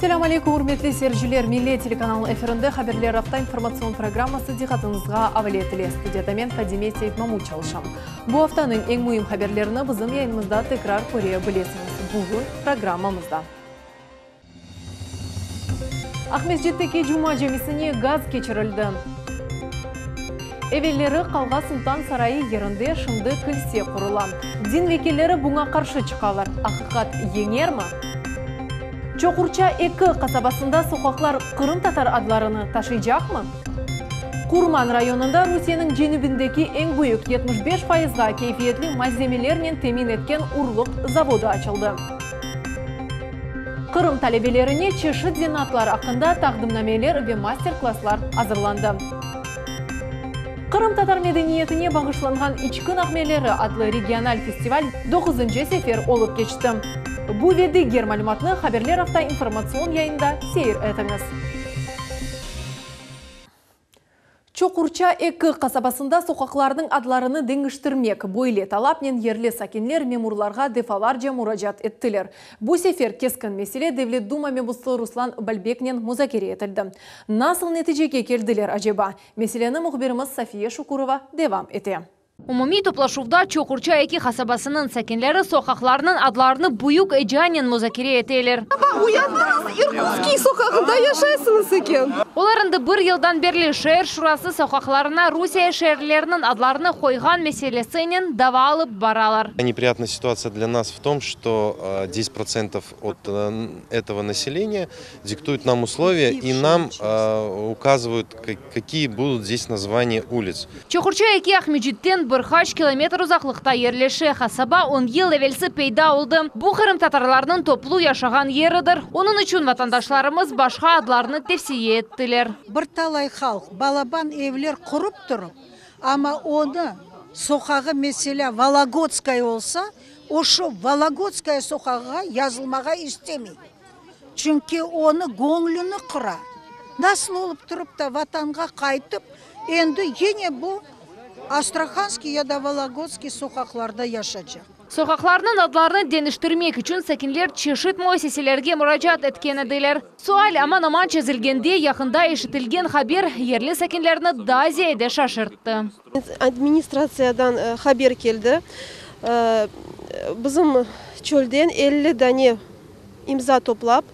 Esselâmu aleykum, ürmetli seyirciler! Millet telekanalı efirinde Haberler afta informatsion programması diqqatıñızğa avale etile. Studiyada men, Fadime Seytmamut çalışam. Bu aftanıñ eñ müim haberlerini bizim yayınımızda tekrar köre bilesiñiz. Bugün programmamızda. Aqmescitteki Cuma camisine gaz keçirildi. Evelleri Qalğa Sultan sarayı yerinde şimdi kilse qurula. Din vekilleri buña qarşı çıqalar. Aqiqat yeñermi? Çoqurça 2 qasabasında soqaqlar qırımtatar adlarını taşıycaqmı? Qurman rayonında Rusiyeniñ cenübindeki eñ büyük 75 fayızğa keyfiyetli malzemelernen temin etken urluq zavodı açıldı. Qırım talebelerine çeşit zenaatlar aqqında taqdimnameler ve master-klasslar azırlandı. Qırımtatar medeniyetine bağışlanğan İçki nağmeleri adlı regional festival doquzıncı sefer olıp keçti. Bu ve diger malümatnı Haberler afta informatsion yayında seyir etiñiz. Çoqurça 2 qasabasında soqaqlarnıñ adlarını deñiştirmek, böyle talapnen yerli sakinler memurlarğa defalarca muracaat ettiler. Bu sefer keskin mesele Devlet Duma mebusı Ruslan Balbeknen muzakere etildi. Nasıl neticege keldiler, aceba? Meseleni mühbirimiz Safiye Şukurova devam ete. Umumiy toplaşuvda Çoqurça 2 qasabasınıñ sakinleri soqaqlarnıñ adlarını büyük ecanen muzakere eteler. Saba uyandıñız, İrkutskiy soqağında yaşaysıñız eken. Olar endi bir yıldan berli şeer şurası soqaqlarına Rusiye şeerleriniñ adlarını qoyğan meselesinen dava alıp baralar. Неприятная ситуация для нас в том, что 10 процентов от этого населения диктуют нам условия и нам указывают, какие будут здесь названия улиц. Çoqurça 2 Aqmescitten bir qaç kilometr uzaqlıqta yerleşe. Qasaba 10 yıl evelsi peyda oldı. Bu qırımtatarlarnıñ toplu yaşağan yeridir. Onıñ içün vatandaşlarımız başqa adlarnı tevsiye ettiler. Bir talay halq balaban evler qurıp turıp, amma onı soqağı meselâ Vologodskaya olsa, o şu Vologodskaya soqağığa yazılmağa istemey. Çünki onı göñlüni qıra. Nasıl olıp turıp da vatanğa qaytıp, endi yine bu Astrahanskiy ya da Vologodskiy soqaqlarda yaşacaq. Soqaqlarnıñ adlarını deñiştirmek içün sakinler çeşit müessiselerge muracaat etken ediler. Sual aman-aman çezilgende yaqında eşitilgen haber yerli sakinlerni daa ziyade şaşırttı. Administratsiyadan haber keldi. Bizim çölden 50 dane imza toplap,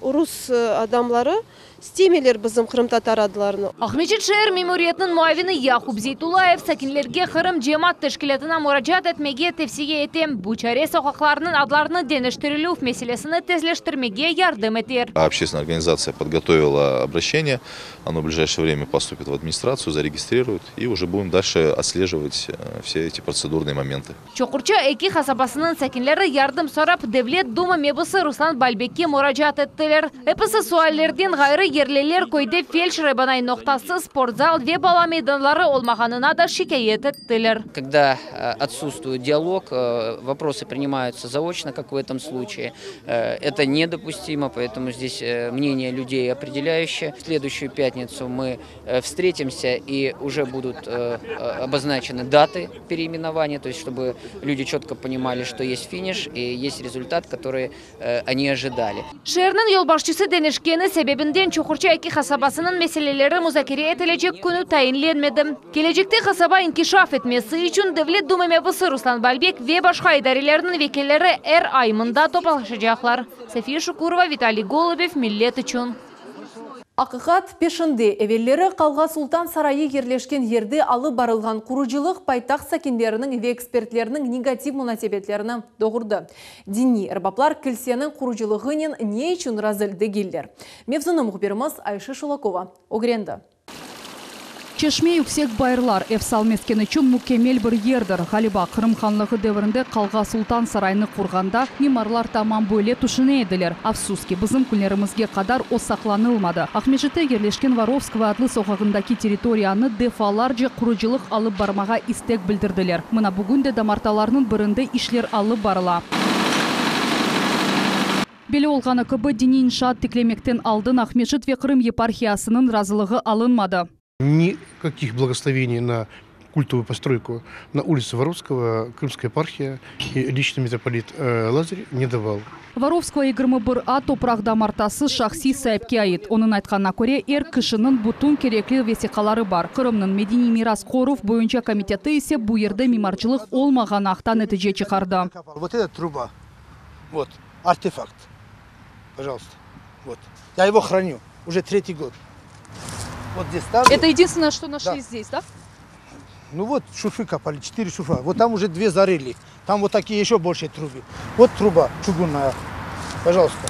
rus adamları istemeyler bizim qırımtatar adlarını. Aqmescit şeer memuriyetiniñ muavini Yaqub Zeytullayev sakinlerge Qırım cemaat teşkilâtına muracaat etmege tevsiye ete. Bu çare soqaqlarnıñ adlarını deñiştirilüv meselesini tezleştirmege yardım eter. Общественная организация подготовила обращение, оно в ближайшее время поступит в администрацию, зарегистрируют и уже будем дальше отслеживать все эти процедурные моменты. Çoqurça 2 qasabasınıñ sakinleri yardım sorap Devlet Duma mebusı Ruslan Balbekke muracaat ettiler. Episi suallerden ğayrı yerliler köyde feldşer-ebanay noqtası, sportzal ve bala meydanları olmağanına da şikâyet ettiler. Когда отсутствует диалог, вопросы принимаются заочно, как в этом случае. Это недопустимо, поэтому здесь мнение людей определяющее. В следующую пятницу мы встретимся и уже будут обозначены даты переименования, то есть чтобы люди четко понимали, что есть финиш и есть результат, который они ожидали. Şeerniñ yolbaşçısı deñişkeni sebebinden Çoqurça 2 qasabasınıñ meseleleri muzakere etilecek künü tayinlenmedi. Kelecekte qasaba inkişaf etmesi içün Devlet Duma mebusı Ruslan Balbek ve başqa idarelerniñ vekilleri er ay mında toplaşacaqlar. Safiye Şukurova, Vitaliy Golubev, Millet içün. Aqiqat peşinde. Evelleri Qalğa Sultan sarayı yerleşken yerde alıp barılğan qurucılıq paytaht sakinleriniñ ve ekspertlerniñ negativ munasebetlerini doğurdı. Diniy erbaplar kilseniñ qurucılığınen ne içün razı degiller? Mevzunı mühbirimiz Ayşe Şulakova ögrendi. Çeşme yüksek bayırlar ev sal mesken içün mükemmel bir yerdir. Ğaliba Qırım Hanlığı devrinde Qalğa Sultan sarayını qurğanda mimarlar tamam böyle tüşüne ediler. Afsus ki, bizim künlerimizge qadar o saqlanılmadı. Aqmescitte yerleşken Vorovskogo adlı soqağındaki territoriyanı defalarca qurucılıq alıp barmağa istek bildirdiler. Mına bugün de damartalarnıñ birinde işler alıp barıla. Belli olğanı kibi diniy inşaat tiklemekten aldın Aqmescit ve Qırım yeparhiyasınıñ razılığı alınmadı. Никаких благословений на культовую постройку на улице Воровского Крымская епархия и лично митрополит Лазарь не давал. Vorovskogo 21 a topraq damartası şahsiy saipke ait. Onıñ aytqanına köre, er kişiniñ bütün kerekli vesiqaları bar. Qırımnıñ medeniy miras qoruv boyunca komiteti ise bu yerde mimarcılıq olmağanı aqta netice çıqardı. Вот эта труба, вот, артефакт, пожалуйста, вот. Я его храню уже третий год. Вот здесь ставлю. Это единственное, что нашли Да. здесь, да? Ну вот, шурфы копали, четыре шурфа. Вот там уже две зарыли. Там вот такие еще больше трубы. Вот труба чугунная, пожалуйста.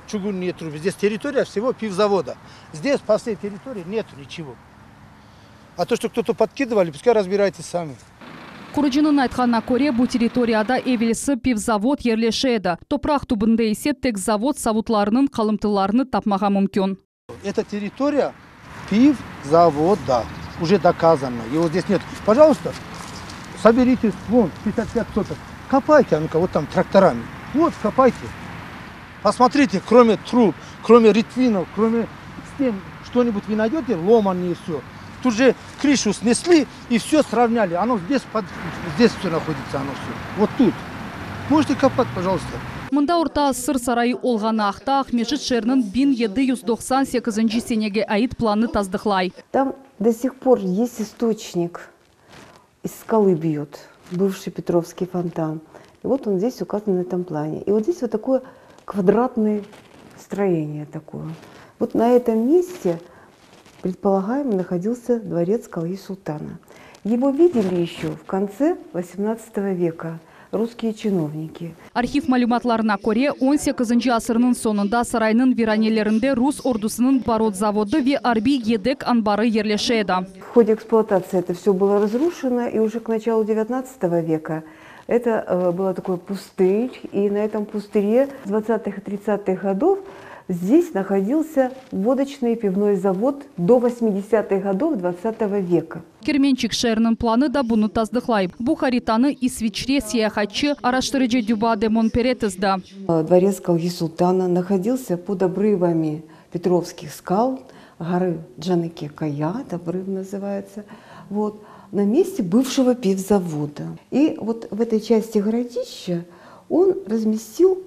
Чугунные трубы. Здесь территория всего пивзавода. Здесь по всей территории нету ничего. А то, что кто-то подкидывали, пускай разбирайтесь сами. Qurucınıñ aytqanına köre, bu territoriyada evelsi pivzavod yerleşe edi. Topraq tübünde ise tek zavod savutlarınıñ qalımtılarını tapmağa mümkün. Это территория пивзавода. Уже доказано. Его здесь нет. Пожалуйста, соберите вон 55 соток. Копайте, а ну-ка, вот там тракторами. Вот, копайте. Посмотрите, кроме труб, кроме рытвинов, кроме стен, что-нибудь вы найдете, ломаные все. Тут же крышу снесли и все сравняли. Оно здесь, под, здесь все находится, оно все. Вот тут. Можете копать, пожалуйста. Mında Orta asır sarayı olğanı aqta Aqmescit şeeriniñ 1798 senege ait planı tasdıqlay. Там до сих пор есть источник, из скалы бьет, бывший Петровский фонтан. И вот он здесь указан на этом плане. И вот здесь вот такое квадратное строение такое. Вот на этом месте, предполагаемо, находился дворец Калги Султана. Его видели еще в конце XVIII века русские чиновники. Arhiv malümatlarına köre, 18 asırnıñ soñunda saraynıñ viranelerinde rus ordusınıñ barot zavodı ve arbiy yedek anbarı yerleşe edi. В ходе эксплуатации это все было разрушено, и уже к началу XIX века это э, было такой пустырь, и на этом пустыре с 20-х и 30-х годов здесь находился водочный пивной завод до 80-х годов 20 века. Kermençik şeeriniñ planı da bunı tasdıqlay. Bu haritanı İsviçre seyahatçı araştırıcı Düba de Монпере tizdi. Э, Дворец Калги Султана находился под обрывами Петровских скал, горы Джанаки-Кая, это обрыв называется, вот, на месте бывшего пивзавода. И вот в этой части городища он разместил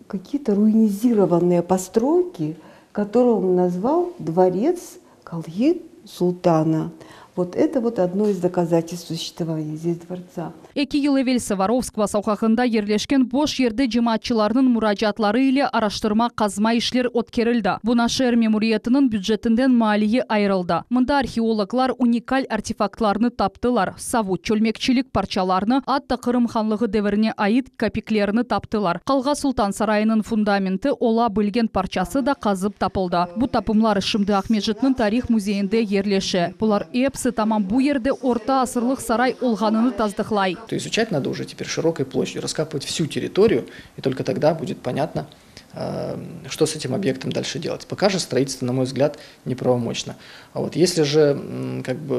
какие-то руинизированные постройки, которые он назвал «Дворец Калги Султана». Вот это вот одно из доказательств существования здесь дворца. Eki yıl evelsi Vorovskogo soqağında yerleşken boş yerde cemaatçılarnıñ muracaatları ile araştırma qazma işler ötkerildi. Buña şeer memuriyetiniñ bücetinden maliye ayırıldı. Mında arheologlar unikal artefaktlarnı taptılar. Savut, çölmekçilik parçalarını, atta Qırım hanlığı devirine ait kapiklerini taptılar. Qalğa Sultan sarayınıñ fundamenti ola bilgen parçası da qazıp tapıldı. Bu tapımlar şimdi Aqmescitniñ tarih müzeyinde yerleşe. Bular episi tamam bu yerde orta asırlıq saray olğanını tasdıqlay. То изучать надо уже теперь широкой площадью, раскапывать всю территорию, и только тогда будет понятно, э, что с этим объектом дальше делать. Пока же строительство, на мой взгляд, неправомочно. А вот если же м, как бы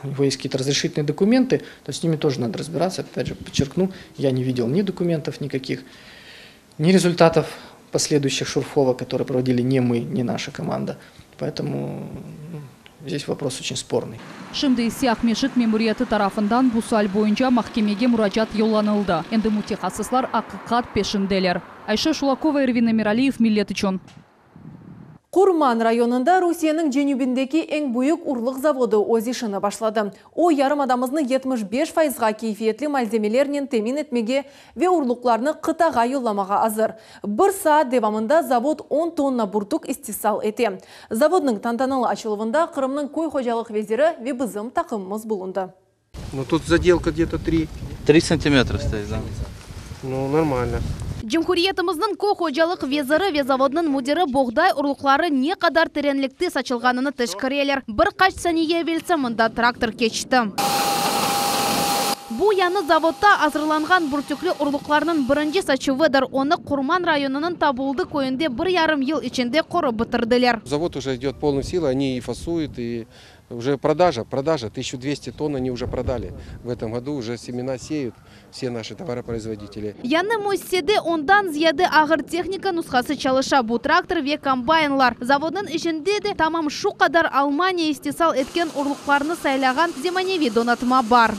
у него есть какие-то разрешительные документы, то с ними тоже надо разбираться. Опять же, подчеркну, я не видел ни документов никаких, ни результатов последующих шурфовок, которые проводили не мы, не наша команда. Поэтому ну, здесь вопрос очень спорный. Şimdi ise Aqmescit memuriyeti tarafından bu sual boyunca mahkemege muracaat yollanıldı. Endi mütehassıslar aqiqat peşindeler. Ayşe Şulakova, Ervin Emiraliyev, Millet içün. Qurman rayonında Rusiyeniñ cenübindeki eñ büyük urluq zavodı öz işini başladı. O, yarımadamıznı 75 fayızğa keyfiyetli malzemelernen temin etmege ve urluqlarnı qıtağa yollamağa azır. Bir saat devamında zavod 10 tonna bürtük istisal ete. Zavodnıñ tantanalı açıluvında Qırımnıñ köy hocalıq veziri ve bizim taqımımız bulundı. Ну тут заделка где-то 3. 3 сантиметра стоит, да. Ну нормально. Cumhuriyetimizniñ köy hocalıq veziri ve zavodnıñ müdiri boğday urluqları ne qadar terenlikte saçılğanını teşkereler. Bir qaç saniye evelsi mında traktor keçti. Bu yañı zavodda azırlanğan bürtükli urluqlarnıñ birinci saçuvıdır. Onı Qurman rayonınıñ Tabuldı köyünde bir yarım yıl içinde qurıp bitirdiler. Zavod уже идет полной силой, они и фасуют, и уже продажа, продажа, 1200 тонн они уже продали. В этом году уже семена сеют все наши товаропроизводители. Yañı müessisede ondan ziyade ağır tehnika nushası çalışa, bu traktor ve kombaynlar. Zavodnıñ içinde de tamam şu qadar Almaniya istisal etken urluqlarnı saylağan zemaneviy donatma bar.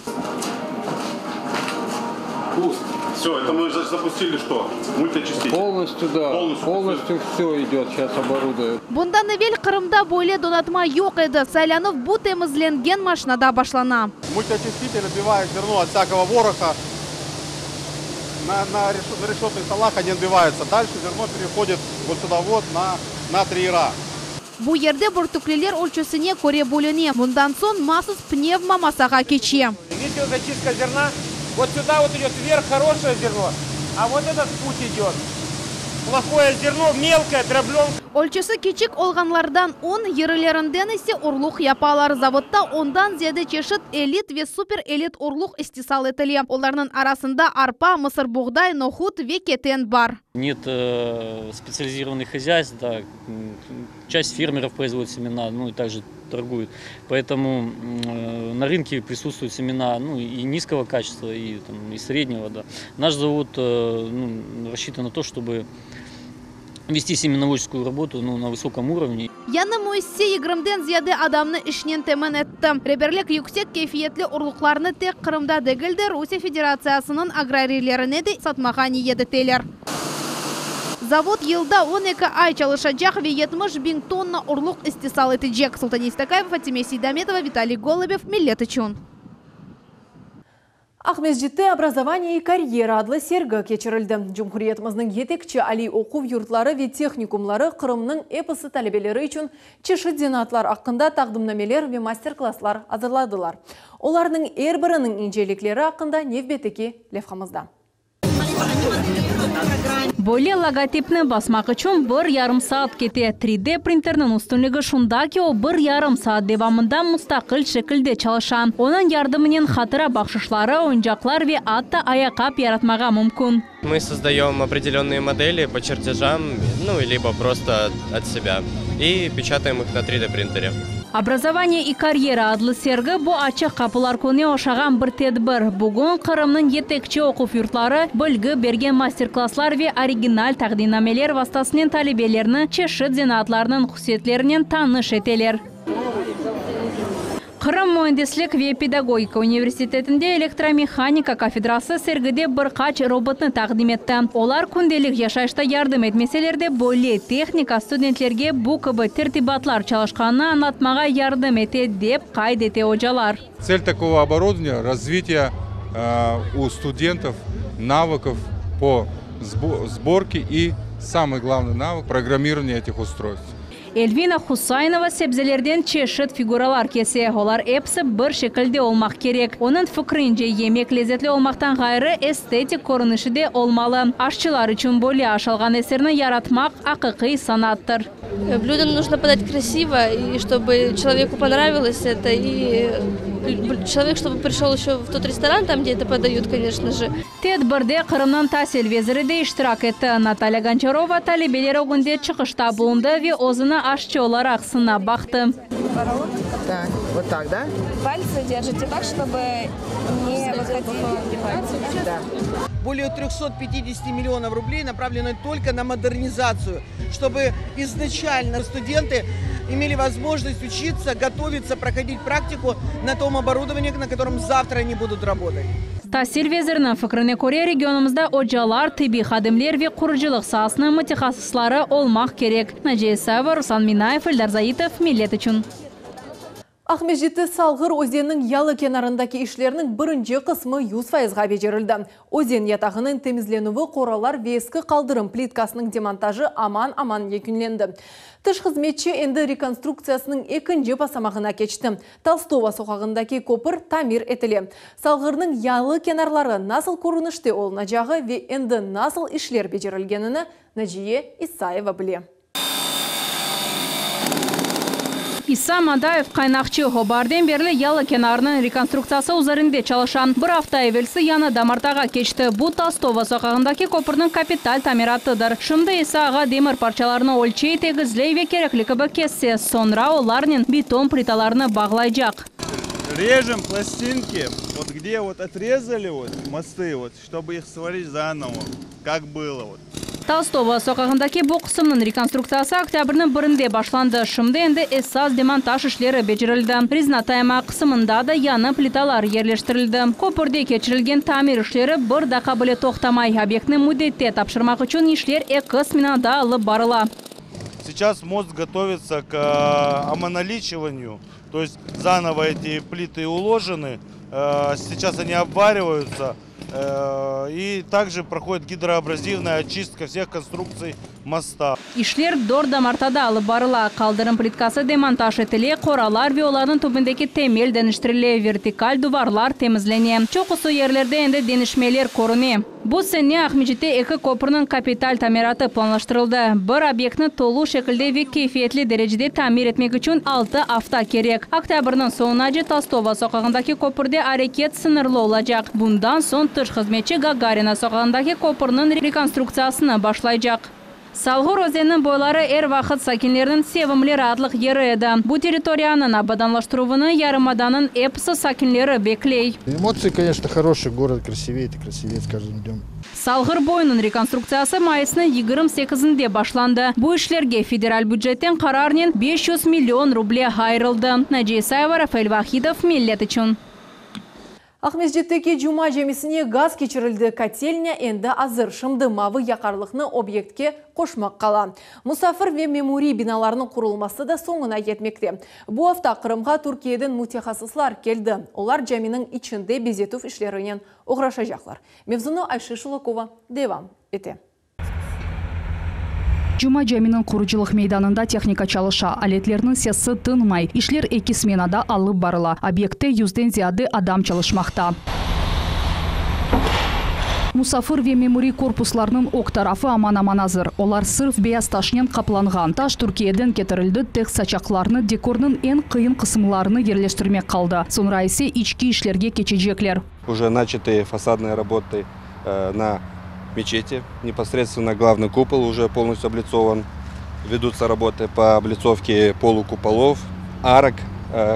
Все, это мы запустили что? Мультиочиститель. Полностью, да. Полностью все идет сейчас оборудование. Bundan evel Qırımda böyle donatma yoq edi. Saylanuv bu temizlengen maşinada başlana. Мультиочиститель отбивает зерно от всякого вороха. На, на, на решетных столах они отбиваются. Дальше зерно переходит вот сюда вот на, на триера. Bu yerde bürtükliler ölçüsine köre bölüne. Bundan soñ mahsus pnevmo masağa keçe. Видите, зачистка зерна. Вот сюда вот идет вверх хорошее зерно, а вот этот путь идет. Плохое зерно, мелкое, дробленое. Ölçüsi kiçik olğanlardan un, irilerinden ise urluq yapalar. Zavodda ondan ziyade çeşit elit ve super elit urluq istisal etile. Olarnıñ arasında arpa, mısırboğday, nohut ve keten bar. Нет специализированных хозяйств, да, часть фермеров производит семена, ну и также торгует. Поэтому на рынке присутствуют семена ну, и низкого качества, и, там, и среднего. Да. Наш завод ну, рассчитан на то, чтобы вести семеноводческую работу ну, на высоком уровне. Yañı müessise yigirmiden ziyade adamnı işnen temin etti. Reberlik yüksek keyfiyetli urluqlarnı tek Qırımda degil de, Rusiye Federatsiyasınıñ agrariylerine de satmağa niyet eteler. Zavod yılda 12 ay çalışacaq ve 70 biñ tonna urluq istisal etecek. Sultaniye Stakayeva, Fatime Seydametova, Vitaliy Golubev, Millet içün. Aqmescitte «Образование и карьера» adlı sergi keçirildi. Cumhuriyetimizniñ yetekçi aliy oquv yurtları ve tehnikumları Qırımnıñ episi talebeleri içün çeşit zenaatlar aqqında taqdimnameler ve master-klasslar azırladılar. Olarnıñ er biriniñ incelikleri aqqında nevbetteki levhamızda. Böyle logotipni basmaq içün bir yarım saat kete. 3D printerniñ üstünligi şunda ki, o bir yarım saat devamında mustaqil şekilde çalışa. Onıñ yardımınen hatıra bahşışları, oyuncaqlar ve atta ayaqqap yaratmağa mümkün. Мы создаем определенные модели по чертежам, ну, либо просто от себя, и печатаем их на 3D принтере. Образование и карьера adlı sergi bu açıq qapılar kününe oşağan bir tedbir. Bugün Qırımnıñ yetekçi oquv yurtları bilgi bergen master-klasslar ve original taqdimnameler vastasınen talebelerni çeşit zenaatlarnıñ hususiyetlerinen tanış eteler. Qırım müendislik ve pedagogika universitetinde elektromehanika kafedrası sergide bir qaç robotnı taqdim etti. Olar kündelik yaşayışta yardım etmeseler de, böyle tehnika studentlerge bu kibi tertibatlar çalışqanını añlatmağa yardım ete, dep qayd ete ocalar. Цель такого оборудования – развитие у студентов навыков по сборке и, самый главный навык – программирование этих устройств. Эльвина Хусайнова sebzelerden çeşit figuralar kese. Olar episi bir şekilde olmaq kerek. Onıñ fikrince yemek lezetli olmaqtan ğayrı estetik körünişi de olmalı. Aşçılar içün böyle aşalğan eserni yaratmaq aqiqiy sanattır. Блюдо нужно подать красиво, и чтобы человеку понравилось это, и человек, чтобы пришел еще в тот ресторан, там, где это подают, конечно же. Tedbirde Qırımnıñ tasil veziri de iştirak etti. Natalya Gonçarova talebeler ögünde çıqışta bulundı ve özüni aşçı olaraq sınap baqtı. Так, вот так, да? Пальцы держите так, чтобы не выходили. Да. Более 350 миллионов рублей направлены только на модернизацию, чтобы изначально студенты имели возможность учиться, готовиться, проходить практику на том оборудовании, на котором завтра они будут работать. Tasil veziriniñ fikrine köre regionımızda ocalar, tibbiy hadimler ve qurucılıq saasınıñ mütehassısları olmaq kerek. Naciye Isayeva, Ruslan Minayev, Eldar Zaitov, Millet içün. Aqmescitte Salğır özeniniñ yalı kenarındaki işlerniñ birinci qısmı 100 fayızğa becerildi. Özen yatağınıñ temizlenüvi qoralar ve eski qaldırım plitkasınıñ demontajı aman-aman yekünlendi. Tış hızmetçi endi rekonstruktsiyasınıñ ekinci basamağına keçti. Tolstogo soqağındaki köpür tamir etile. Salğırnıñ yalı kenarları nasıl körünişte olunacağı ve endi nasıl işler becerilgenini Naciye Isayeva bile. İsa Madayev, qaynaqçı, o baarden berli yalı kenarınıñ rekonstruktsiyası üzerinde çalışa. Bir afta evelsi yañı damartağa keçti. Bu Tolstogo soqağındaki köpürniñ kapital tamiratıdır. Şimdi İsa ağa demir parçalarını ölçey, tegizley ve kerekli kibi kesse, soñra olarnen beton plitalarını bağlaycaq. Rejем plastinki, vot gde vot otrezali vot mosty vot, çtoby ih svarit zanovo, kak bylo vot. Tolstogo soqağındaki bu qısımnıñ rekonstruktsiyası oktâbrniñ birinde başlandı. Şimdi endi esas demontaj işleri becerildi. Rezina tayma qısımında da yañı plitalar yerleştirildi. Köpürde keçirilgen tamir işleri bir daqqa bile toqtamay. Obyektni müddette tapşırmaq içün işler eki smenada alıp barıla. Seyças most gotovitsâ k omonoliçivaniyu, to est zanovo eti plity ulojenı, seyças oni obvarivayutsâ. İ takje prohodit gidroabrazivnaya oçistka vseh konstruktsiy mosta. İşler dört damartada alıp barıla, qaldırım plitkası demontaj etile, qoralar ve olarnıñ tübündeki temel deñiştirile, vertikal duvarlar temizlene. Çoqusı yerlerde endi deñişmeler körüne. Bu sene Aqmescitte eki köpürniñ kapital tamiratı planlaştırıldı. Bir obyektni tolu şekilde ve keyfiyetli derecede tamir etmek içün altı afta kerek. Oktâbrniñ soñunace Tolstogo soqağındaki köpürde areket sıñırlı olacaq. Bundan soñ tış hızmetçi Gagarina soqağındaki köpürniñ rekonstruktsiyasını başlaycaq. Salğur özenniñ boyları er vaqıt sakinlerniñ sevimli raatlıq yeri edi. Bu territoriyanıñ abadanlaştıruvını yarımadanıñ episi sakinleri bekley. Emotsii, koneçno, horoşie, gorod krasiveyet i krasiveyet s každım dnöm. Salğır boyunıñ rekonstruktsiyası mayısnıñ 28-nde başlandı. Bu işlerge federal bücetten qararnen 500 million ruble ayırıldı. Naciye İsayeva, Rafael Vahidov, Millet içün. Aqmescitteki Cuma camisine gaz keçirildi, kotelnâ endi azır, şimdi mavı yaqarlıqnı obyektke qoşmaq qala. Musafir ve memuriy binalarnıñ qurulması da soñuna yetmekte. Bu afta Qırımğa Türkiyeden mütehassıslar keldi, olar caminiñ içinde bezetüv işlerinen oğraşacaqlar. Mevzunı Ayşe Şulakova devam ete. Cuma caminiñ qurucılıq meydanında tehnika çalışa, aletlerniñ sesi tınmay. İşler eki smenada alıp barıla. Obyektte yüzden ziyade adam çalışmaqta. Musafir ve memuriy korpuslarnıñ ög tarafı aman-aman azır. Olar sırf beyaz taşnen qaplanğan. Taş Türkiyeden ketirildi, tek saçaqlarnı, dekornıñ eñ qıyın qısımlarını yerleştirmek qaldı. Soñra ise içki işlerge keçecekler. Уже начаты фасадные работы на мечети. Непосредственно главный купол уже полностью облицован. Ведутся работы по облицовке полукуполов, арок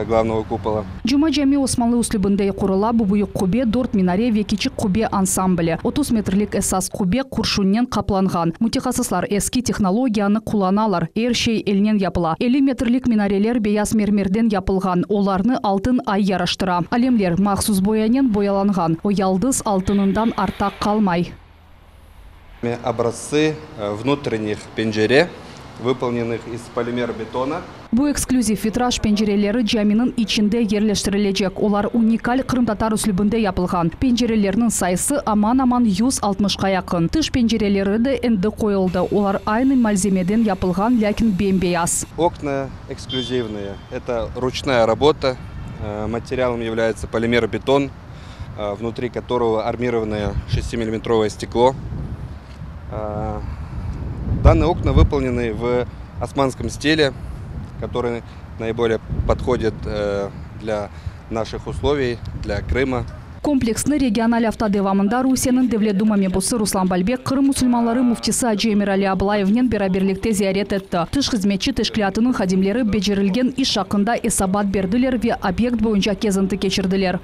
главного купола. Cuma cami osmanlı üslübinde qurula, bu büyük qubbe, dört minare ve kiçik qubbe ansambli. 30 metrlik esas qubbe qurşunnen qaplanğan. Mütehassıslar eski tehnologiyanı qullanalar, er şey elnen yapıla. 50 metrlik minareler beyaz mermerden yapılğan, olarnı altın ay yaraştıra. Alemler mahsus boyanen boyalanğan, o yaldız altınından artta qalmay. Obrazцы vnutrennih pencere, vypolnennih iz polimerbetona. Bu eksklüziv vitraj pencereleri caminiñ içinde yerleştirilecek. Olar unikal qırımtatar üslübinde yapılğan. Pencerelerniñ sayısı aman-aman 160-qa yaqın. Tış pencereleri de endi qoyuldı. Olar aynı malzemeden yapılğan, lâkin bem-beyaz. Okna eksklüzivnıye. Это ruçnaya rabota. Materialom yavlâyatsa polimerbeton, vnutri kotorogo armirovannoye şestimillimetrovoye steklo. Dannıye okna vıpolnenı v osmanskom stile, kotorıy naibolее podhodit dlâ naşih usloviy, dlâ Krıma. Kompleksni regional afta devamında Rusiyeniñ Devlet Duma mebusı Ruslan Balbek Qırım musulmanları müftisi acı Emirali Ablayevnen beraberlikte ziyaret etti. Tış hızmetçi teşkilâtınıñ hadimleri becerilgen iş aqqında esabat berdiler ve obyekt boyunca kezinti keçirdiler.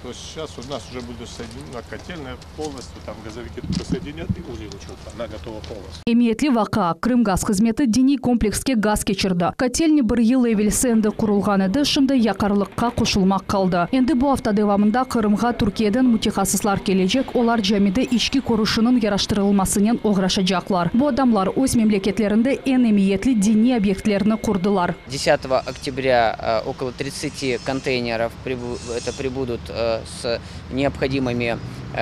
То есть сейчас у нас уже будет соединена котельная полностью, там газовики присоединят и узел учета. Она готова полностью. Emiyetli vaqia, Krımgaz hızmeti diniy komplekske gaz keçirdi. Kotelniy bir yıl evelsi endi qurulğan edi, şimdi yaqarlıqqa qoşulmaq qaldı. Endi bu afta devamında Qırımğa Türkiyeden mütehassıslar kelecek, olar camide içki körüşiniñ yaraştırılmasınen oğraşacaqlar. Bu adamlar öz memleketlerinde eñ emiyetli diniy obyektlerni qurdılar. Desâtogo oktâbrâ okolo tridtsati konteynerov это прибудут с необходимыми.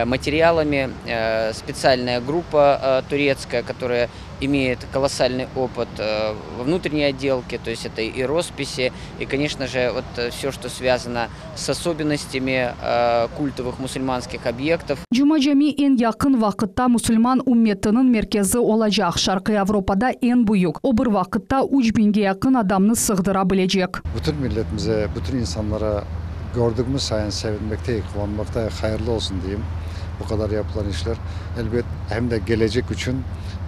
материалами. Специальная группа турецкая, которая имеет колоссальный опыт во внутренней отделке, то есть это и росписи, и, конечно же, вот все, что связано с особенностями культовых мусульманских объектов. Cuma Cami eñ yaqın vaqıtta musulman ümmetiniñ merkezi olacaq, Şarqiy Avropada eñ büyük. O bir vaqıtta üç biñge yaqın adamnı sığdıra bilecek. Bütün milletimize, bütün insanlara gördügimiz sayın sevinmekteyik, quvanmaqtayıq, hayırlı olsun deyim bu qadar yapılan işler. Elbet, hem de gelecek içün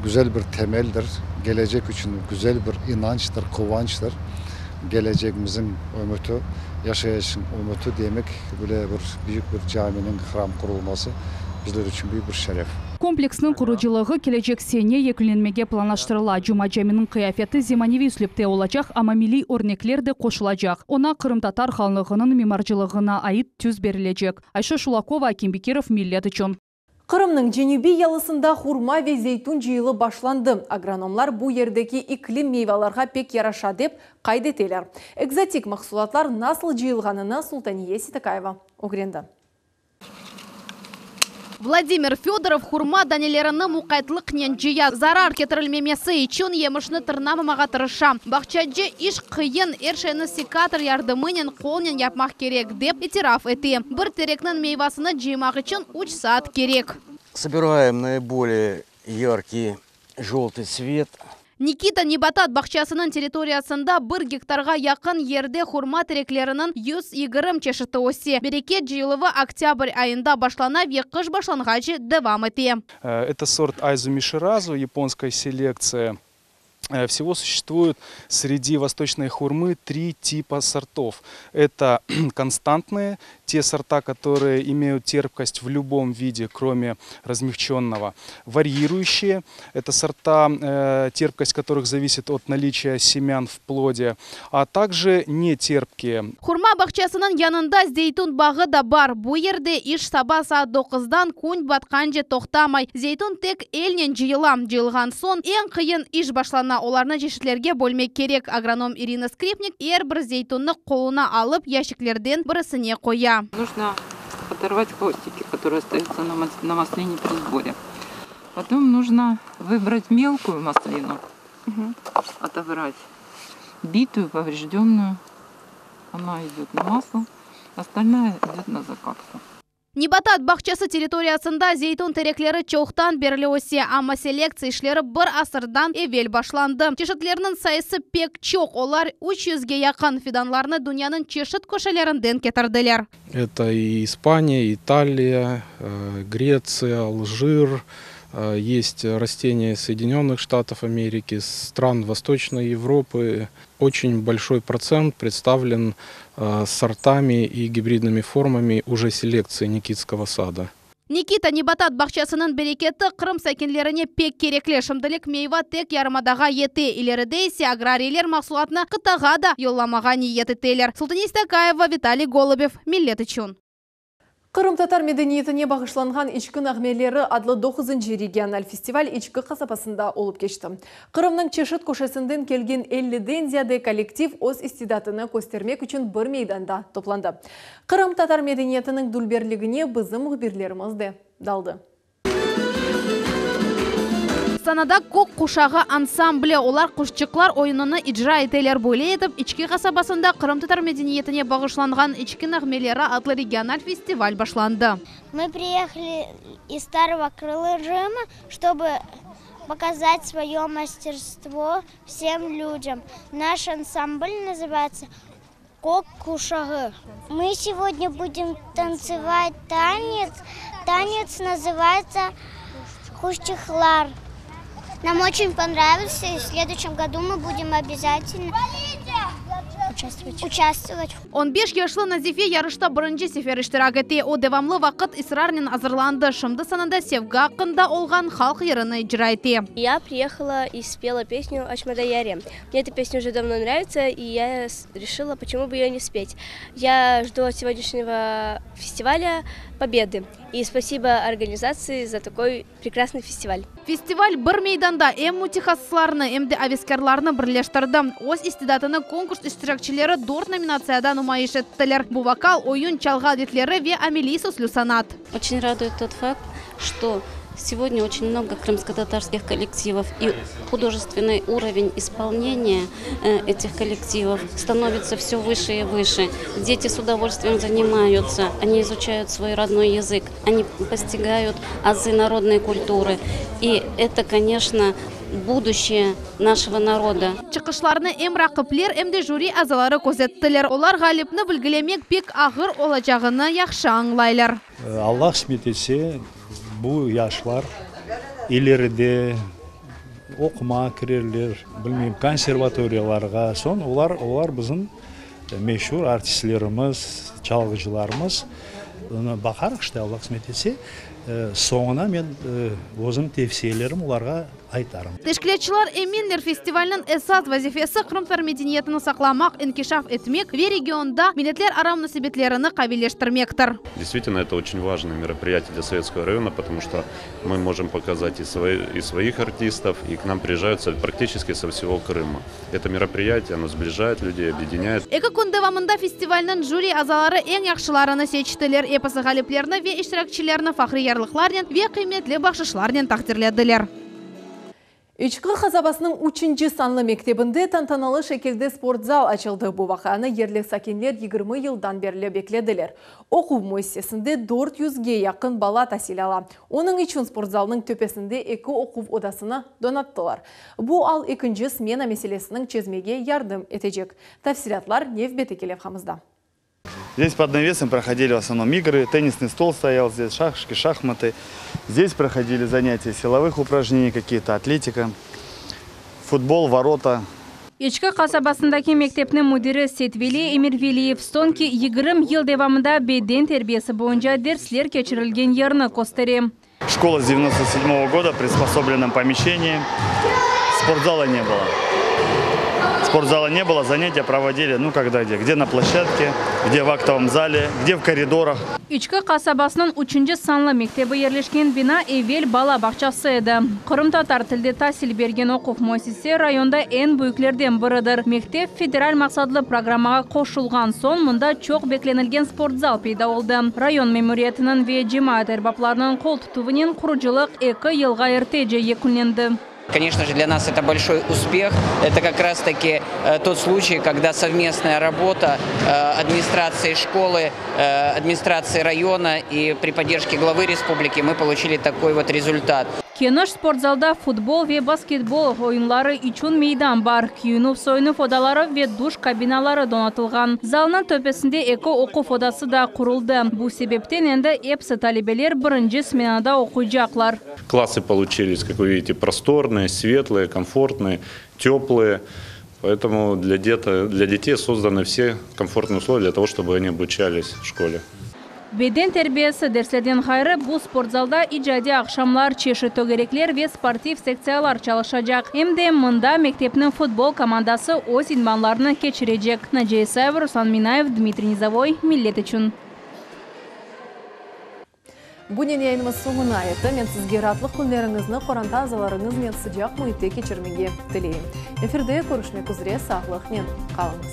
güzel bir temeldir, gelecek içün güzel bir inançtır, quvançtır. Gelecegimizniñ ümüti, yaşayışnıñ ümüti demek, böyle bir büyük bir caminiñ, hram qurulması bizler içün büyük bir şeref. Kompleksniñ qurucılığı kelecek sene yekünlenmege planlaştırıla. Cuma Caminiñ qıyafeti zemaneviy üslüpte olacaq, amma milliy örnekler de qoşulacaq. Oña qırımtatar hanlığınıñ mimarcılığına ait tüs berilecek. Ayşe Şulakova, Akim Bekirov, Millet içün. Qırımnıñ cenübiy yalısında hurma ve zeytün cıyılı başlandı. Agronomlar bu yerdeki iklim meyvalarğa pek yaraşa, dep qayd eteler. Ekzotik mahsulatlar nasıl cıyılğanını Sultaniye Seytakayeva ögrendi. Vladimir Fedorov hurma danelerini muqaytlıqnen cıya. Zarar ketirilmemesi içün yemişni tırnamamağa tırışa. Bağçacı, iş qıyın, er şeyni sekator yardımınen qolnen yapmaq kerek, dep itiraf ete. Bir terekniñ meyvasını cıymaq içün üç saat kerek. Sobiraem naiboliye yarkiy joltıy tsvet. Nikita nebatat bağçasınıñ territoriyasında bir gektarğa yaqın yerde hurma terekleriniñ 120 çeşiti öse. Bereket cıyıluvı oktâbr ayında başlana ve qış başlanğace devam ete. Это сорт Айзуми Ширазу, японская селекция. Всего существует среди восточной хурмы три типа сортов. Это константные, те сорта, которые имеют терпкость в любом виде, кроме размягченного. Варьирующие, это сорта, терпкость которых зависит от наличия семян в плоде, а также нетерпкие. Hurma bağçasınıñ yanında zeytün bağı da bar. Bu yerde iş saba saat doquzdan kün batqance toqtamay. Zeytün tek elnen cıyıla. Cıyılğan soñ eñ qıyın iş başlana, olarnı çeşitlerge bölmek kerek. Agronom İrina Skripnik er bir zeytünni qoluna alıp, yaşiklerden birisine qoya. Нужно оторвать хвостики, которые остаются на маслине при сборе. Потом нужно выбрать мелкую маслину, отобрать битую, поврежденную. Она идет на масло, остальная идет на закатку. Nebatat bağçası territoriyasında zeytün terekleri çoqtan berli öse, amma selektsiya işleri bir asırdan evel başlandı. Çeşitleriniñ sayısı pek çoq, olar üç yüzge yaqın. Fidanlarnı dünyanıñ çeşit köşelerinden ketirdiler. Это и Испания, Италия, Греция, Алжир, есть растения Соединенных Штатов Америки, стран Восточной Европы. Очень большой процент представлен сортами и гибридными формами уже селекции Никитского сада. Nikita nebatat bağçasınıñ bereketi Qırım sakinlerine pek kerekli. Şimdilik meyva tek yarımadağa yete, ileride ise agrariyler mahsulatnı qıtağa da yollamağa niyet eteler. Sultaniye Seytakayeva, Vitaliy Golubev, Millet içün. Qırımtatar medeniyetine bağışlanğan İçki nağmeleri adlı doquzıncı regional festival İçki qasabasında olıp keçti. Qırımnıñ çeşit köşesinden kelgen elliden ziyade kollektiv öz istidatını köstermek içün bir meydanda toplandı. Qırımtatar medeniyetiniñ dülberligine bizim mühbirlerimiz de daldı. Sanada Kök quşağı ansambli, olar Quşçıqlar oyunını icra eteler. Böyle etip, İçki qasabasında qırımtatar medeniyetine bağışlanğan İçki nağmeleri adlı regional festival başlandı. Мы приехали из Старого Крыма, чтобы показать свое мастерство всем людям. Наш ансамбль называется Kök quşağı. Мы сегодня будем танцевать танец. Танец называется Quşçıqlar. Нам очень понравился, и в следующем году мы будем обязательно участвовать. Участвовать. 15 yaşlı Nazife yarışta birinci sefer iştirak ete. O, devamlı vaqıt israrnen azırlandı. Şimdi sanada sevgi aqqında olğan halq yırını icra ete. Я приехала и спела песню Açma da yarem. Мне эта песня уже давно нравится, и я решила, почему бы ее не спеть. Я жду от сегодняшнего фестиваля победы. И спасибо организации за такой прекрасный фестиваль. Festival bir meydanda em mütehassıslarnı, em de aveskârlarnı birleştirdi. Öz istidatını konkurs iştirakçileri. iştirakçileri dört nominatsiyada numayış ettiler. Bu vokal, oyun, çalğı aletleri ve ameliy süslü sanat. Oçen raduet tot fakt, çto segodnâ oçen mnogo krımskotatarskih kollektivov i hudожественный uroven ispolneniya etih kollektivov stanovitsâ vse vışe i vışe. Deti s udovolstviyem zanimayutsâ, oni izuçayut svoy rodnoy yazık, oni postigayut azı narodnoy kulturı. I eto, koneçno, buduşçeye naşego naroda. Çıqışlarnı em raqipler, em de jüri azaları közettiler. Olar ğalipni bilgilemek pek ağır olacağını yahşı añlaylar. Alla qısmet etse, bu yaşlar ileride oqumağa kirerler, bilmeyim, konservatoriyalarğa, soñ olar, olar bizim meşur artistlerimiz, çalğıcılarımız. Baqarıq işte, Alla qısmet etse, soñuna men özüm tevsiyelerim olarğa aytarım. Teşkilâtçılar eminler, festivalniñ esas vazifesi qırımtatar medeniyetini saqlamaq, inkişaf etmek ve regionda milletlerara munasebetlerini qaviyleştirmektir. Действительно, это очень важное мероприятие для Советского района, потому что мы можем показать и свои, и своих артистов, и к нам приезжают практически со всего Крыма. Это мероприятие, оно сближает людей, объединяет. Eki kün devamında festivalniñ jüri azaları eñ yahşılarını seçtiler, episi ğaliplerni ve iştirakçilerni fahriy yarlıqlarnen ve qıymetli bahşışlarnen taqdirlediler. İçki qasabasınıñ üçünci sanlı mektebinde tantanalı şekilde sportzal açıldı. Bu vaqianı yerli sakinler 20 yıldan berli beklediler. Oquv müessisesinde dört yüzge yaqın bala tasil ala. Onıñ içün sportzalnıñ töpesinde eki oquv odasını donattılar. Bu al ekinci smena meselesiniñ çezmege yardım etecek. Tafsilâtlar nevbetteki levhamızda. Здесь под навесом проходили в основном игры, теннисный стол стоял здесь, шашки, шахматы. Здесь проходили занятия силовых упражнений, какие-то атлетика, футбол, ворота. İçki qasabasındaki mektepniñ müdiri Setveli Emirveliyev soñki 20 yıl devamında beden terbiyesi boyunca dersler keçirilgen yerni köstere. Школа с 97 года в приспособленном помещении. Спортзала не было. Спортзала не было, занятия проводили, ну, когда где. Где на площадке, где в актовом зале, где в коридорах. İçki qasabasınıñ üçünci sanlı mektebi yerleşken bina evel bala bağçası edi. Qırımtatar tilde tasil bergen oquv müessise rayonda eñ büyüklerden biridir. Mektep federal maqsatlı programmağa qoşulğan soñ mında çoq beklenilgen sportzal peyda oldı. Rayon memuriyetiniñ ve cemaat erbaplarınıñ qol tutuvınen qurucılıq eki yılğa ertece yekünlendi. Конечно же, для нас это большой успех. Это как раз-таки тот случай, когда совместная работа администрации школы, администрации района и при поддержке главы республики мы получили такой вот результат. Keniş sportzalda futbol ve basketbol oyunları içün meydan bar, kiyinüv-soyunuv odaları ve duş kabinaları donatılğan. Zalnıñ töpesinde eki oquv odası da quruldı. Bu sebepten endi episi talebeler birinci smenada oquycaqlar. Классы получились, как вы видите, просторные, светлые, комфортные, теплые. Поэтому для, дета, для детей созданы все комфортные условия для того, чтобы они обучались в школе. Beden terbiyesi derslerden ğayrı bu sportzalda icadiy aqşamlar, çeşit tögerekler ve sportiv sektsiyalar çalışacaq. Em de mında mektepniñ futbol komandası öz idmanlarını keçirecek. Naciye İsayeva, Ruslan Minayev, Dmitriy Nizovoy, Millet içün. Bunen yayınımız soñuna yetti. Men sizge raatlıq künleriñizni qoranta azalarıñıznen sıcaq müitte keçirmege tileyim. Efirde körüşmek üzre, sağlıqnen qalıñız.